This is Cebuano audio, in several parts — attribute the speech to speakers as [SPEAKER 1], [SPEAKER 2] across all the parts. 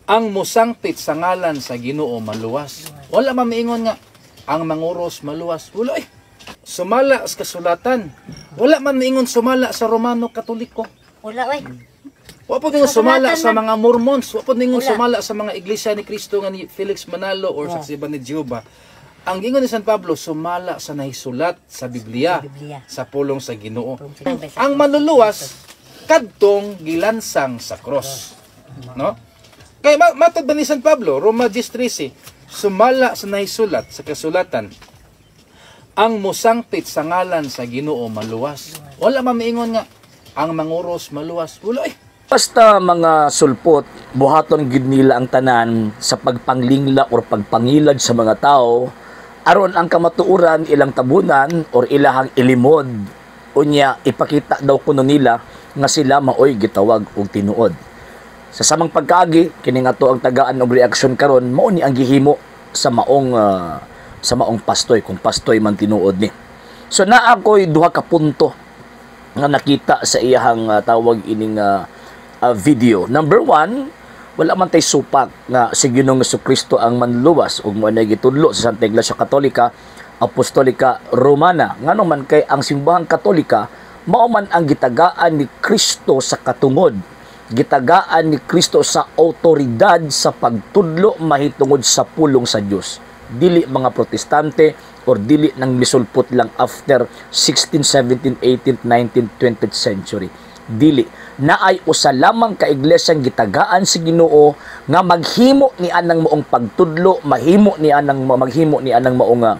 [SPEAKER 1] Ang mosangpit sa ngalan sa Ginoo maluwas. Wala man miingon nga ang manguros maluwas. Wala eh. Sumala sa kasulatan. Wala man miingon sumala sa Romano Katoliko.
[SPEAKER 2] Wala oy.
[SPEAKER 1] Wa po ningon sumala
[SPEAKER 2] Kasulatan
[SPEAKER 1] sa
[SPEAKER 2] man.
[SPEAKER 1] Mga Mormons. Wa po ningon
[SPEAKER 2] Wala.
[SPEAKER 1] Sumala sa mga Iglesia ni Cristo nga ni Felix Manalo or sa iba ni Jehovah. Ang gingon ni San Pablo, sumala sa nahisulat sa Biblia,
[SPEAKER 2] Sa Biblia.
[SPEAKER 1] Sa pulong sa Ginoo.
[SPEAKER 2] Pulong sa
[SPEAKER 1] Ang manluluwas kadtong gilansang sa cross. No? Kay matod ba ni San Pablo, Roma 10:13, sumala sa nahisulat sa kasulatan, ang mosangpit sa ngalan sa Ginoo maluwas. Wala man miingon nga ang manguros maluwas. Wala eh.
[SPEAKER 3] Basta mga sulpot, buhaton gid nila ang tanan sa pagpanglingla or pagpangilad sa mga tao aron ang kamatuoran ilang tabunan or ilahang ilimod, unya ipakita daw kuno nila nga sila maoy gitawag og tinuod. Sa samang pagkaagi, kini nga to ang tagaan og reaksyon karon, mao ni ang gihimo sa maong pastoy, kung pastoy man tinuod ni. So naa ko'y duha ka punto nga nakita sa iyahang tawag ining video. Number one, wala man tay supak nga si Ginoong Kristo ang manluwas ug mo na gitudlo sa Santa Iglesia Katolika Apostolika Romana. Ngano man kay ang simbahang Katolika mao man ang gitagaan ni Kristo sa katungod. Gitagaan ni Kristo sa autoridad sa pagtudlo mahitungod sa pulong sa Dios. Dili mga Protestante or dili nang misulpot lang after 16, 17, 18, 19, 20th century. Dili naay usa lamang ka iglesyang gitagaan si Ginoo nga maghimo ni anang maong pagtudlo, mahimo ni anang maghimo ni anang maong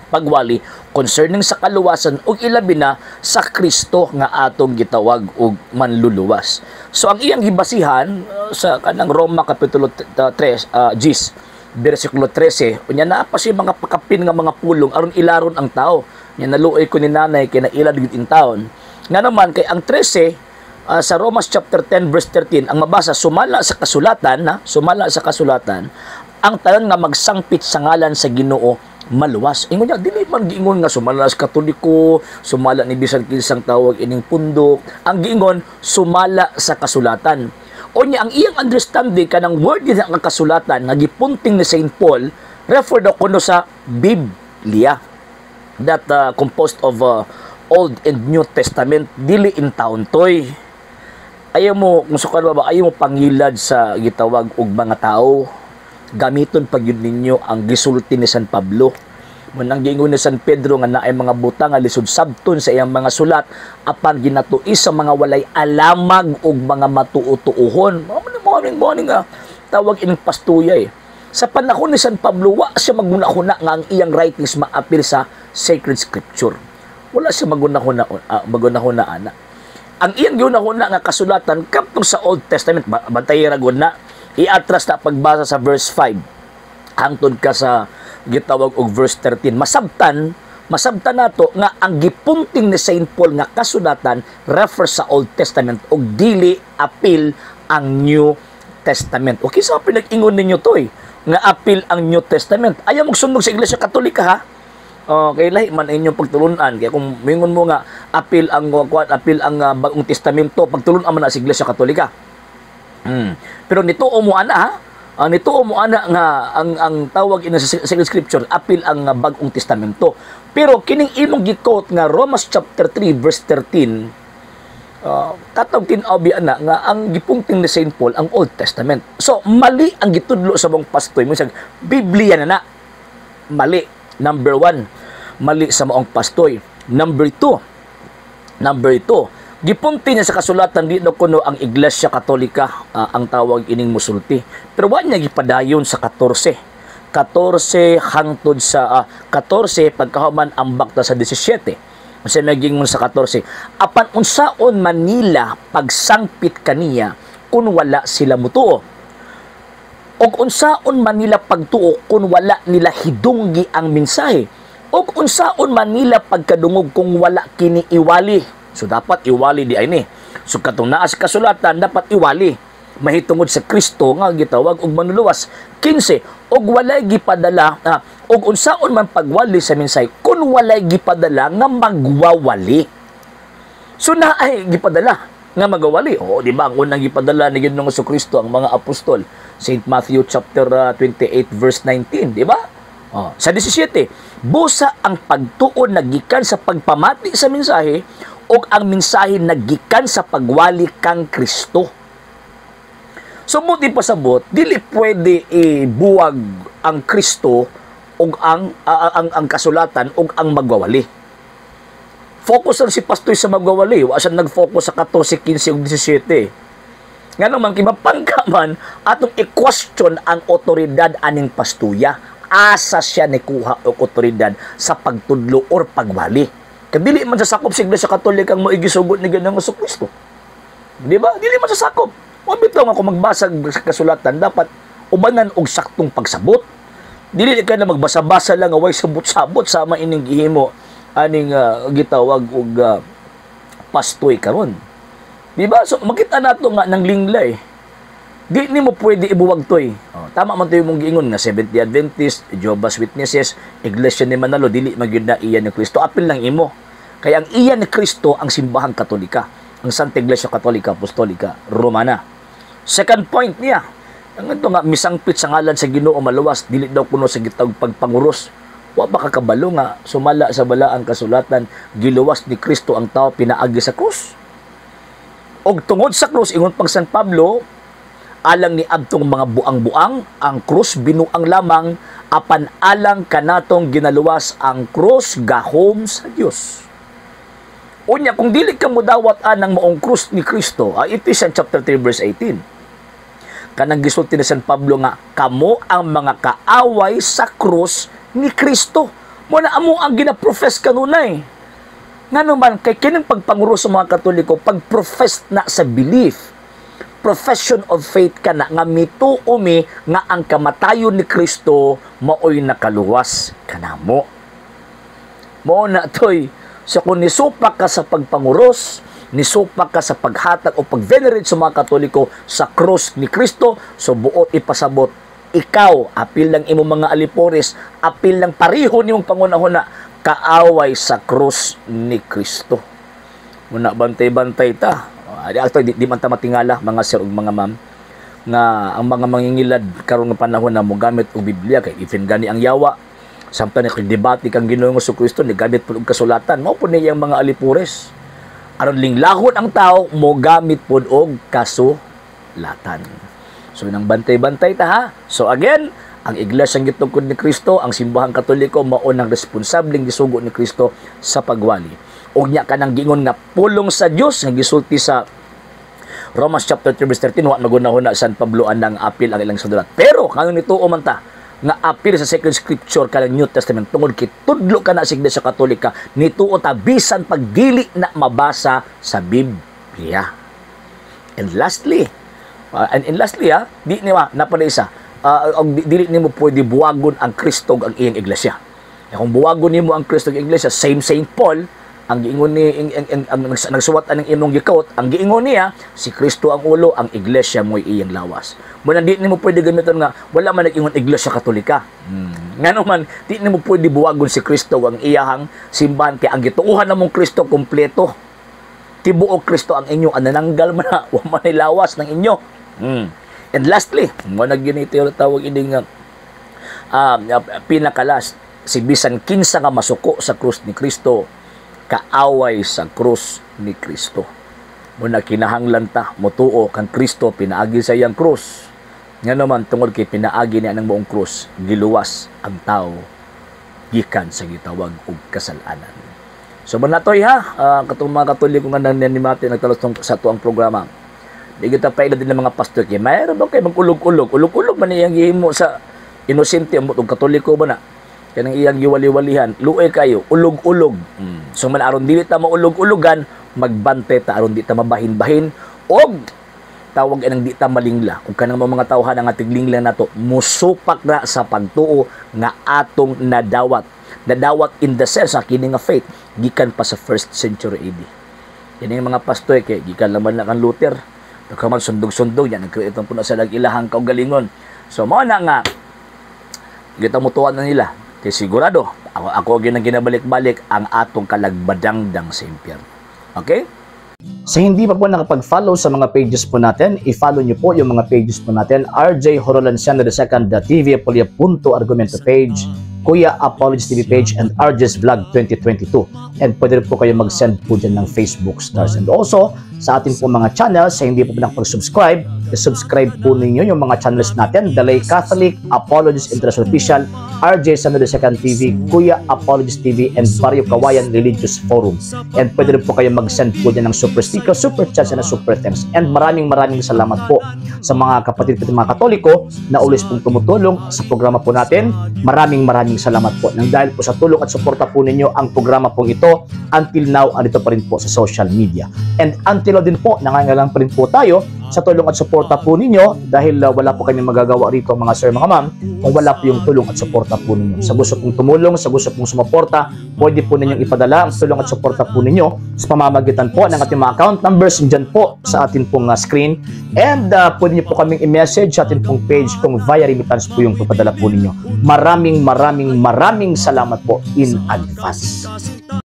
[SPEAKER 3] pagwali concerning sa kaluwasan ug ilabi na sa Kristo nga atong gitawag og manluluwas. So ang iyang gibasihan sa kanang Roma kapitulo 3 10 bersikulo 13, unya naa pa siya mga pakapin nga mga pulong aron ilaron ang tao. Nya naluoy ko ni nanay kay nailad gid in taon. Nga naman kay ang 13 sa Romans chapter 10 verse 13 ang mabasa, sumala sa kasulatan na sumala sa kasulatan, ang tanan nga magsangpit sa ngalan sa Ginoo maluwas. Ingon niya, dili man giingon nga sumala sa Katoliko, sumala ni bisan kinsang tawag ining pundok. Ang giingon, sumala sa kasulatan. Unya ang iyang understanding kanang word nga kasulatan nga gipunting ni Saint Paul, refer daw kuno sa Biblia that composed of Old and New Testament, dili in taon toy. Ayaw mo kung sukal ba, ayaw mo pangilad sa gitawag og mga tao. Gamiton pag yun ninyo ang gisulti ni San Pablo. Munang giingon ni San Pedro nga naay mga butang nga lisod sabton sa iyang mga sulat apan ginatuis sa mga walay alamag og mga matuo-tuohon. Mao man mo nga tawag ining pastuya eh. Sa panahon ni San Pablo, wa siya magunahuna nga ang iyang writings maapil sa sacred scripture. Wala siya magunahuna ana. Ang iyang giunahuna nga kasulatan kaptong sa Old Testament, bantay ra gud na, iatras na pagbasa sa verse 5 hangtod ka sa gitawag og verse 13. Masabtan nato nga ang gipunting ni Saint Paul nga kasulatan refer sa Old Testament ug dili apil ang New Testament. Okay, sa pinag-ingon ninyo to eh, nga apil ang New Testament. Ayaw magsunog sa Iglesia Katolika ha. Okay, lahi man inyong pagtulunan. Kaya kung mingon mo nga apil ang kuan, apil ang Bagong Testamento, pagtulunan man na sa Iglesia Katolika. Pero nituo mo ana ha. Nituo mo ana nga ang tawag ina sa Sacred Scripture apil ang Bagong Testamento. Pero kining imong gi-quote nga Romans chapter 3 verse 13, katong tin-aw bi ana nga ang gipungting ni Saint Paul ang Old Testament. So mali ang gitudlo sa mong pastoy mo sa Biblia na na. Mali. Number one, mali sa maong pastoy. Number two, gipunti niya sa kasulatan di daw kuno ang Iglesia Katolika ang tawag ining musulti. Pero wa niya gipadayon sa 14. 14 hangtod sa 14 pagkahuman ang bakta sa 17. Unsa naging sa 14? Apan unsaon man nila pagsangpit kaniya kung wala sila mutuo? Og unsaon man nila pagtuo kung wala nila hidunggi ang mensahe? Og unsaon man nila pagkadungog kung wala kini iwali? So dapat iwali di ay ni. So katong naa sa kasulatan dapat iwali mahitungod sa Kristo nga gitawag og manluluwas. 15, og walay gipadala og unsaon man pagwali sa mensahe kung walay gipadala nga magwawali? So naay gipadala. Nga magawali. Oo, di ba? Ang unang gipadala ni Ginoong Kristo ang mga apostol. St. Matthew chapter 28 verse 19, di ba? Oh, sa 17, busa ang pagtuo nagikan sa pagpamati sa mensahe ug ang mensahe nagikan sa pagwali kang Kristo. So buot ipasabot, dili pwede ibuwag ang Kristo ug ang kasulatan ug ang magwawali. Focus lang si Pastoy sa magwawali, wa siya nag-focus sa 14, 15 ug 17. Nga naman kay mapangka man atong i-question ang otoridad aning pastuya. Asa siya nikuha og otoridad sa pagtudlo or pagwali? Kay dili man sa sakop sa Iglesia Katolika ang moigisugot ni Ginoong Kristo. Di ba? Dili man sa sakop. Wa bitaw nga kung magbasa sa kasulatan dapat ubanan og saktong pagsabot. Dili ka na magbasa-basa lang nga way sabot-sabot sama ining gihimo aning gitawag og pastoy karon. Di ba? So makita nato nga nang lingla eh. Di nimo pwede ibuwag toy. Oh, tama man to yung giingon nga Seventh-day Adventist, Jehovah's Witnesses, Iglesia ni Manalo, dili man gyud na iya ni Kristo. Apil lang imo. Kaya ang iya ni Kristo ang simbahang Katolika, ang Santa Iglesia Katolika Apostolika Romana. Second point niya, ang ito nga misangpit sa ngalan sa Ginoo maluwas, dili daw kuno sa gitawag pagpanguros. Wa ba ka kabalo nga sumala sa balaang kasulatan giluwas ni Kristo ang tao pinaagi sa krus? Og tungod sa krus, ingon pang San Pablo, alang ni adtong mga buang-buang, ang krus binuang lamang, apan alang kanatong ginaluwas, ang krus gahom sa Dios. Unya, kung dili ka modawat anang maong krus ni Kristo, Ephesians chapter 3 verse 18. Kanang gisulti ni San Pablo nga kamo ang mga kaaway sa krus ni Kristo. Mo na amo ang gina-profess kanunay. Ngano man kay kining pagpanguros sa mga Katoliko, pag-profess na sa belief, profession of faith ka na nga mituo mi nga ang kamatayon ni Kristo maoy nakaluwas kanamo. Mao na toy. So kung nisupak ka sa pagpanguros, nisupak ka sa paghatag o pag-venerate sa mga Katoliko sa krus ni Kristo, so buot ipasabot, ikaw, apil lang imong mga alipores, apil lang pariho nimong pangunahuna, kaaway sa krus ni Kristo. Muna bantay-bantay ta. Di, di man ta matingala, mga sir ug mga ma'am, nga ang mga mangingilad karon nga panahon na mogamit og Biblia, kay even gani ang yawa samtang debate kang Ginoong Kristo ni gamit pud og kasulatan, mao pud niyang mga alipores aron linglahon ang tao, mogamit pud og kasulatan. So nang bantay-bantay ta ha. So again, ang iglesia gitungkod ni Kristo, ang simbahang Katoliko, mao nang responsableng gisugo ni Kristo sa pagwali. Og nya kanang giingon nga pulong sa Dios nga gisulti sa Romans chapter 3 verse 13, wa magunahuna San Pablo anang apil ang ilang sulat. Pero kanu nituo man ta nga apil sa sacred scripture kanang New Testament tungod kay tudlo kana sa Iglesia Katolika, nituo ta bisan pag dili na mabasa sa Biblia. And lastly ha, di ni ma napa isa, dili nimo pwede buwagon ang Kristo ug ang iyang iglesia. Kung buwagon nimo ang Kristo ug iglesia, same Saint Paul, ang giingon ni ang nagsuwat aning imong gikot, ang giingon niya, si Kristo ang ulo, ang iglesia mo'y iyang lawas. Muna di nimo pwede gamiton nga wala man nag-ingon Iglesia Katolika. Ngano man di nimo pwede buwagon si Kristo ang iyahang simbahan kay ang gituohan namong Kristo kompleto. Tibuok Kristo ang inyo, ang nananggal man na, wa man lawas ng inyo. And lastly, mo na gyud ito tawag ining pinakalas, si bisan kinsa nga masuko sa krus ni Kristo, kaaway sa krus ni Kristo. Muna kinahanglan ta motuo kang Kristo pinaagi sa iyang krus. Nga naman tungod kay pinaagi niya ng buong krus, giluwas ang tao gikan sa gitawag og kasalanan. So man natoy ha, katong mga Katoliko nga nanimati nagtalos sa tuang programa. Di kita paila din ng mga pastor kay mayroon ba kay magulog-ulog, ulog-ulog man iyang gihimo sa inosente ang og Katoliko ba na kanang iyang giwali-walihan, luoy kayo, ulog-ulog. So man aron dili ta maulog-ulogan, magbante ta aron di ta mabahin-bahin og tawag anang di ta malingla. Ug kanang mga tawhan nga tiglingla nato, musupak na sa pagtuo nga atong nadawat. Nadawat in the sense sa kini nga faith gikan pa sa first century AD. Kini mga pastor kay gikan laman na kang Luther. Pagkaman sundog-sundog yan, nag-create po na sa ilahang kaugalingon. So mao na nga kita mutuan na nila. Kay sigurado, ako, ako gyud ang ginabalik-balik ang atong kalagbadangdang sa impyerno. Okay? Sa hindi pa po nakapag-follow sa mga pages po natin, i-follow nyo po yung mga pages po natin. RJ Horolanciano II TV, Apolia Punto Argumento page, Kuya Apologies TV page, and RJ's Vlog 2022. And pwede rin po kayo mag-send po dyan ng Facebook stars. And also, sa ating po mga channels, sa hindi po nakapag-subscribe, i-subscribe po ninyo yung mga channels natin: The Lay Catholic, Apologies International Official, RJ Sano II TV, Kuya Apologies TV, and Barrio Kawayan Religious Forum. And pwede rin po kayo mag-send po dyan ng super sticker, super chats, and super thanks. And maraming maraming salamat po sa mga kapatid po, mga Katoliko na always pong tumutulong sa programa po natin. Maraming maraming salamat po. Nang dahil po sa tulong at suporta po ninyo, ang programa pong ito until now andito pa rin po sa social media. And until now din po, nangangailangan pa rin po tayo sa tulong at suporta po ninyo dahil wala po kami magagawa rito, mga sir, mga ma'am, kung wala po yung tulong at suporta po ninyo. Sa gusto pong tumulong, sa gusto pong sumuporta, pwede po ninyong ipadala ang tulong at suporta po ninyo sa pamamagitan po ng ating mga account numbers dyan po sa atin pong screen. And pwede niyo po kaming i-message sa atin pong page kung via remittance po yung papadala po ninyo. Maraming maraming maraming salamat po in advance.